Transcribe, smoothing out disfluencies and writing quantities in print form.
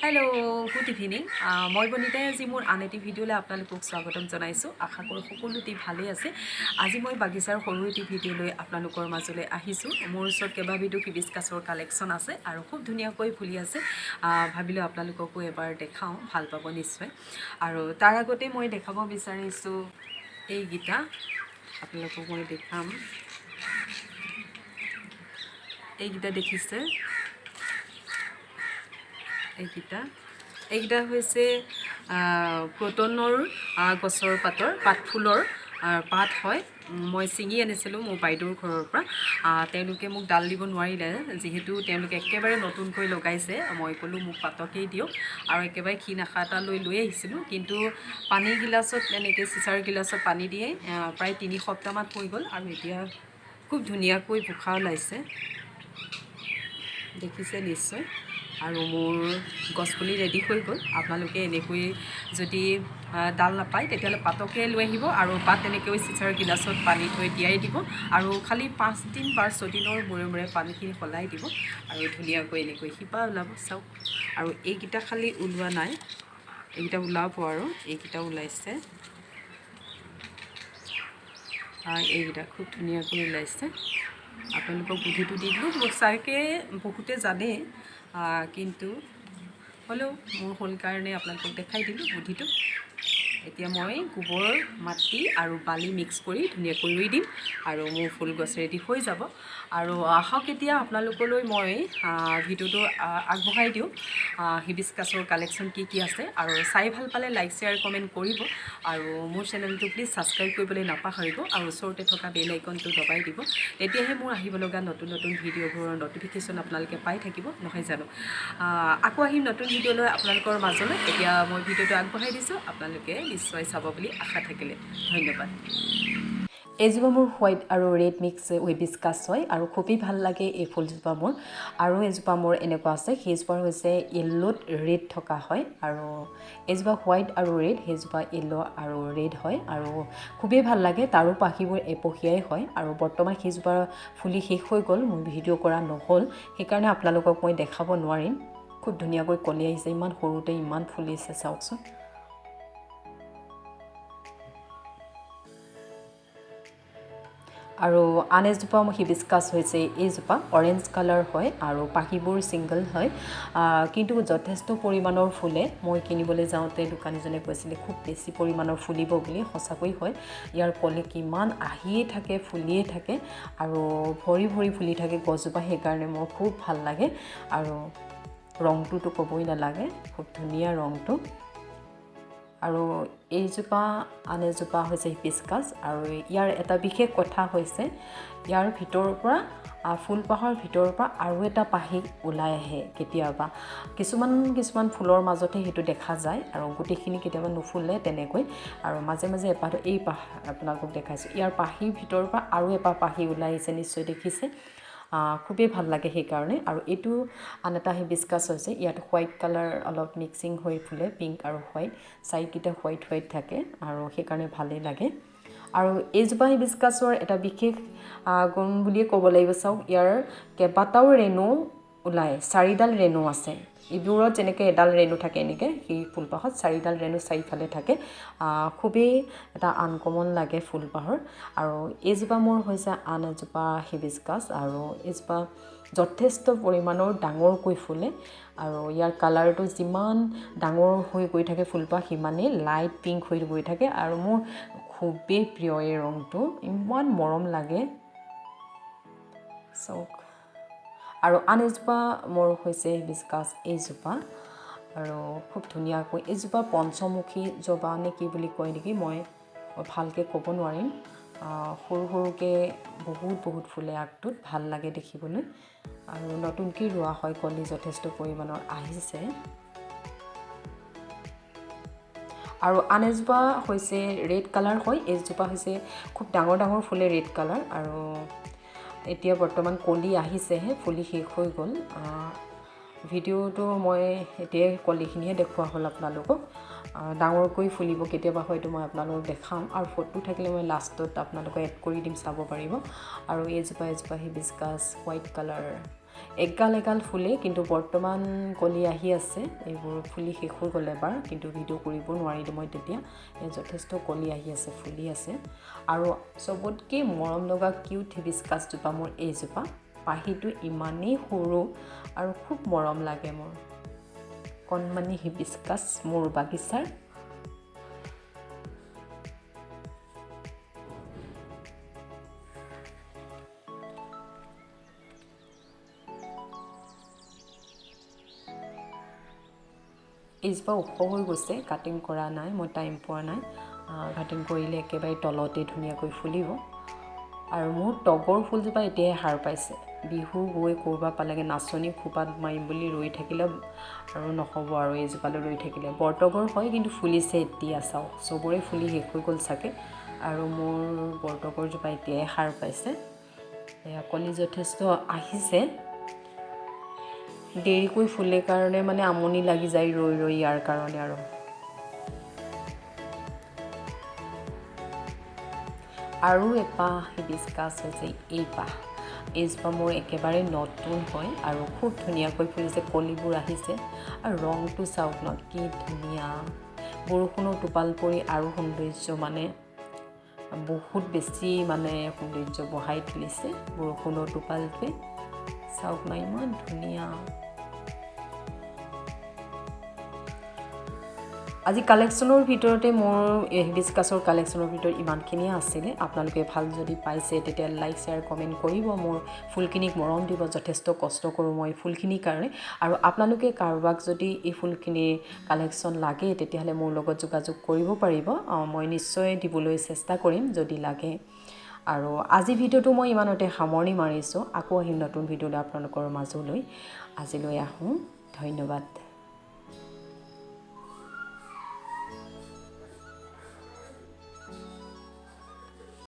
Hello', good evening. মই বনিতাই আজি মোৰ আন এটি ভিডিঅ'লৈ আপোনালোকক স্বাগতম জনাইছোঁ। আশা কৰোঁ সকলোটি ভালেই আছে। আজি মই বাগিচাৰ সৰু এটি ভিডিঅ' লৈ আপোনালোকৰ মাজলৈ আহিছোঁ। মোৰ ওচৰত কেইবাবিধো হিবিস্কাছৰ কালেকশ্যন আছে আৰু খুব ধুনীয়াকৈ ফুলি আছে। ভাবিলোঁ আপোনালোককো এবাৰ দেখাওঁ, ভাল পাব নিশ্চয়। আৰু তাৰ আগতে মই দেখাব বিচাৰিছোঁ এইকেইটা, আপোনালোকক মই দেখাম। এইকেইটা দেখিছে, এইকেইটা হৈছে ক্ৰটনৰ গছৰ পাতৰ পাতফুলৰ পাত হয়। মই ছিঙি আনিছিলোঁ মোৰ বাইদেউৰ ঘৰৰ পৰা। তেওঁলোকে মোক ডাল দিব নোৱাৰিলে, যিহেতু তেওঁলোকে একেবাৰে নতুনকৈ লগাইছে। মই ক'লোঁ মোক পাতকেই দিয়ক, আৰু একেবাৰে ক্ষীণ আশা এটা লৈ লৈ আহিছিলোঁ। কিন্তু পানী গিলাচত, এনেকৈ চিচাৰ গিলাচত পানী দিয়ে প্ৰায় 3 সপ্তাহমান হৈ গ'ল আৰু এতিয়া খুব ধুনীয়াকৈ পোখা ওলাইছে, দেখিছে নিশ্চয়। আৰু মোৰ গছপুলি ৰেডি হৈ গ'ল। আপোনালোকে এনেকৈ যদি ডাল নাপায়, তেতিয়াহ'লে পাতকে লৈ আহিব আৰু পাত এনেকৈ চিচাৰ গিলাচত পানী থৈ তিয়াই দিব আৰু খালি 5 দিন বা 6 দিনৰ মূৰে মূৰে পানীখিনি সলাই দিব আৰু ধুনীয়াকৈ এনেকৈ শিপা ওলাব, চাওক। আৰু এইকেইটা খালি ওলোৱা নাই, এইকেইটা ওলাব আৰু এইকেইটা ওলাইছে। এইকেইটা খুব ধুনীয়াকৈ ওলাইছে। আপোনালোকক বুদ্ধিটো দি দিলোঁ। চাগে বহুতে জানেই, কিন্তু হ'লেও মোৰ হ'ল কাৰণে আপোনালোকক দেখাই দিলোঁ বুদ্ধিটো। এতিয়া মই গোবৰ, মাটি আৰু বালি মিক্স কৰি ধুনীয়াকৈ ৰুই দিম আৰু মোৰ ফুল গছ ৰেডি হৈ যাব। আৰু আহক, এতিয়া আপোনালোকলৈ মই ভিডিঅ'টো আগবঢ়াই দিওঁ, হিবিস্কাছৰ কালেকশ্যন কি কি আছে। আৰু চাই ভাল পালে লাইক, শ্বেয়াৰ, কমেণ্ট কৰিব আৰু মোৰ চেনেলটো প্লিজ ছাবস্ক্ৰাইব কৰিবলৈ নাপাহৰিব আৰু ওচৰতে থকা বেল আইকনটো দবাই দিব। তেতিয়াহে মোৰ আহিব লগা নতুন নতুন ভিডিঅ'বোৰৰ ন'টিফিকেশ্যন আপোনালোকে পাই থাকিব, নহয় জানো? আকৌ আহিম নতুন ভিডিঅ' লৈ আপোনালোকৰ মাজলৈ। এতিয়া মই ভিডিঅ'টো আগবঢ়াই দিছোঁ, আপোনালোকে নিশ্চয় চাব বুলি আশা থাকিলে। ধন্যবাদ। এইজোপা মোৰ হোৱাইট আৰু ৰেড মিক্স হিবিস্কাছ হয় আৰু খুবেই ভাল লাগে এই ফুলজোপা মোৰ। আৰু এজোপা মোৰ এনেকুৱা আছে, সেইজোপাৰ হৈছে য়েল্ল'ত ৰেড থকা হয় আৰু এইজোপা হোৱাইট আৰু ৰেড, সেইজোপা য়েল্ল' আৰু ৰেড হয় আৰু খুবেই ভাল লাগে। তাৰো পাহিবোৰ এপহীয়াই হয় আৰু বৰ্তমান সেইজোপা ফুলি শেষ হৈ গ'ল। মোৰ ভিডিঅ' কৰা নহ'ল, সেইকাৰণে আপোনালোকক মই দেখাব নোৱাৰিম। খুব ধুনীয়াকৈ কলি আহিছে, ইমান সৰুতে ইমান ফুলিছে, চাওকচোন। আৰু আন এজোপা হিবিস্কাছ হৈছে এইজোপা, অৰেঞ্জ কালাৰ হয় আৰু পাহিবোৰ ছিংগল হয়, কিন্তু যথেষ্ট পৰিমাণৰ ফুলে। মই কিনিবলৈ যাওঁতে দোকানীজনে কৈছিলে খুব বেছি পৰিমাণৰ ফুলিব বুলি। সঁচাকৈ হয়, ইয়াৰ কলি কিমান আহিয়ে থাকে, ফুলিয়ে থাকে আৰু ভৰি ভৰি ফুলি থাকে গছজোপা। সেইকাৰণে মোৰ খুব ভাল লাগে আৰু ৰংটোতো ক'বই নালাগে, খুব ধুনীয়া ৰংটো। আৰু এইজোপা আন এজোপা হৈছে হিবিস্কাছ আৰু ইয়াৰ এটা বিশেষ কথা হৈছে ইয়াৰ ভিতৰৰ পৰা, ফুলপাহৰ ভিতৰৰ পৰা আৰু এটা পাহি ওলাই আহে কেতিয়াবা। কিছুমান কিছুমান ফুলৰ মাজতহে সেইটো দেখা যায় আৰু গোটেইখিনি কেতিয়াবা নুফুলে তেনেকৈ। আৰু মাজে মাজে এপাহ, এই পাহ আপোনালোকক দেখাইছোঁ, ইয়াৰ পাহিৰ ভিতৰৰ পৰা আৰু এপাহ পাহি ওলাই আহিছে, নিশ্চয় দেখিছে। খুবেই ভাল লাগে সেইকাৰণে। আৰু এইটো আন এটা হিবিস্কাছ হৈছে, ইয়াত হোৱাইট কালাৰ অলপ মিক্সিং হৈ ফুলে, পিংক আৰু হোৱাইট, চাৰিকেইটা হোৱাইট হোৱাইট থাকে আৰু সেইকাৰণে ভালেই লাগে। আৰু এইজোপা হিবিস্কাছৰ এটা বিশেষ গুণ বুলিয়ে ক'ব লাগিব, চাওক ইয়াৰ কেইবাটাও ৰেণু ওলায়, চাৰিডাল ৰেণু আছে। এইবোৰত যেনেকৈ এডাল ৰেণু থাকে, এনেকৈ সেই ফুলপাহত চাৰিডাল ৰেণু চাৰিওফালে থাকে। খুবেই এটা আনকমন লাগে ফুলপাহৰ। আৰু এইজোপা মোৰ হৈছে আন এজোপা হিবিস্কাছ আৰু এইজোপা যথেষ্ট পৰিমাণৰ ডাঙৰকৈ ফুলে আৰু ইয়াৰ কালাৰটো যিমান ডাঙৰ হৈ গৈ থাকে ফুলপাহ, সিমানেই লাইট পিংক হৈ গৈ থাকে আৰু মোৰ খুবেই প্ৰিয় এই ৰংটো, ইমান মৰম লাগে, চাওক। আৰু আন এজোপা মোৰ হৈছে হিবিস্কাছ এইজোপা আৰু খুব ধুনীয়াকৈ এইজোপা পঞ্চমুখী জবা নে কি বুলি কয় নেকি, মই ভালকৈ ক'ব নোৱাৰিম। সৰু সৰুকৈ বহুত বহুত ফুলে আগটোত, ভাল লাগে দেখিবলৈ। আৰু নতুনকৈ ৰোৱা হয়, কলি যথেষ্ট পৰিমাণৰ আহিছে। আৰু আন এজোপা হৈছে ৰেড কালাৰ হয়, এইজোপা হৈছে খুব ডাঙৰ ডাঙৰ ফুলে ৰেড কালাৰ আৰু এতিয়া বৰ্তমান কলি আহিছেহে, ফুলি শেষ হৈ গ'ল। ভিডিঅ'টো মই এতিয়াই কলিখিনিহে দেখুওৱা হ'ল আপোনালোকক। ডাঙৰকৈ ফুলিব কেতিয়াবা, হয়তো মই আপোনালোকক দেখাম আৰু ফটো থাকিলে মই লাষ্টত আপোনালোকক এড কৰি দিম, চাব পাৰিব। আৰু এইজোপা এজোপা হিবিস্কাছ হোৱাইট কালাৰ। এগাল এগাল ফুলে, কিন্তু বৰ্তমান কলি আহি আছে। এইবোৰ ফুলি শেষ হৈ গ'ল এবাৰ, কিন্তু ভিডিঅ' কৰিব নোৱাৰিলোঁ মই তেতিয়া। যথেষ্ট কলি আহি আছে, ফুলি আছে। আৰু চবতকৈ মৰম লগা কিউট হিবিস্কাছজোপা মোৰ এইজোপা। পাহিটো ইমানেই সৰু আৰু খুব মৰম লাগে মোৰ কণমানি হিবিস্কাছ মোৰ বাগিচাৰ। এইজোপা ওখ হৈ গৈছে, কাটিং কৰা নাই, মই টাইম পোৱা নাই। কাটিং কৰিলে একেবাৰে তলতে ধুনীয়াকৈ ফুলিব। আৰু মোৰ তগৰ ফুলজোপা এতিয়াহে সাৰ পাইছে। বিহু গৈ ক'ৰবাত পালেগৈ, নাচনী খোপাত মাৰিম বুলি ৰৈ থাকিলে আৰু নহ'ব আৰু এইজোপালৈ ৰৈ থাকিলে। বৰতগৰ হয়, কিন্তু ফুলিছে এতিয়া, চাওক চবৰে ফুলি শেষ হৈ গ'ল চাগে। আৰু মোৰ বৰতগৰজোপা এতিয়াহে সাৰ পাইছে। এয়া কলি যথেষ্ট আহিছে। দেৰিকৈ ফুলে কাৰণে মানে আমনি লাগি যায় ৰৈ ৰৈ ইয়াৰ কাৰণে। আৰু আৰু এপাহ হিবিস্কাছ হৈছে এইপাহ। এইজোপা মোৰ একেবাৰে নতুন হয় আৰু খুব ধুনীয়াকৈ ফুলিছে, কলিবোৰ আহিছে। আৰু ৰংটো চাওক ন কি ধুনীয়া, বৰষুণৰ টোপাল পৰি আৰু সৌন্দৰ্য মানে বহুত বেছি মানে সৌন্দৰ্য বঢ়াই তুলিছে বৰষুণৰ টোপালটোৱে। চাওক না ইমান ধুনীয়া। আজি কালেকশ্যনৰ ভিতৰতে মোৰ হিবিস্কাছৰ কালেকশ্যনৰ ভিতৰত ইমানখিনিয়ে আছিলে। আপোনালোকে ভাল যদি পাইছে তেতিয়া লাইক শ্বেয়াৰ কমেণ্ট কৰিব, মোৰ ফুলখিনিক মৰম দিব। যথেষ্ট কষ্ট কৰোঁ মই ফুলখিনিৰ কাৰণে। আৰু আপোনালোকে কাৰোবাক যদি এই ফুলখিনিৰ কালেকশ্যন লাগে তেতিয়াহ'লে মোৰ লগত যোগাযোগ কৰিব পাৰিব, মই নিশ্চয় দিবলৈ চেষ্টা কৰিম যদি লাগে। আৰু আজি ভিডিঅ'টো মই ইমানতে সামৰণি মাৰিছোঁ। আকৌ আহিম নতুন ভিডিঅ'লৈ আপোনালোকৰ মাজলৈ। আজিলৈ আহোঁ, ধন্যবাদ।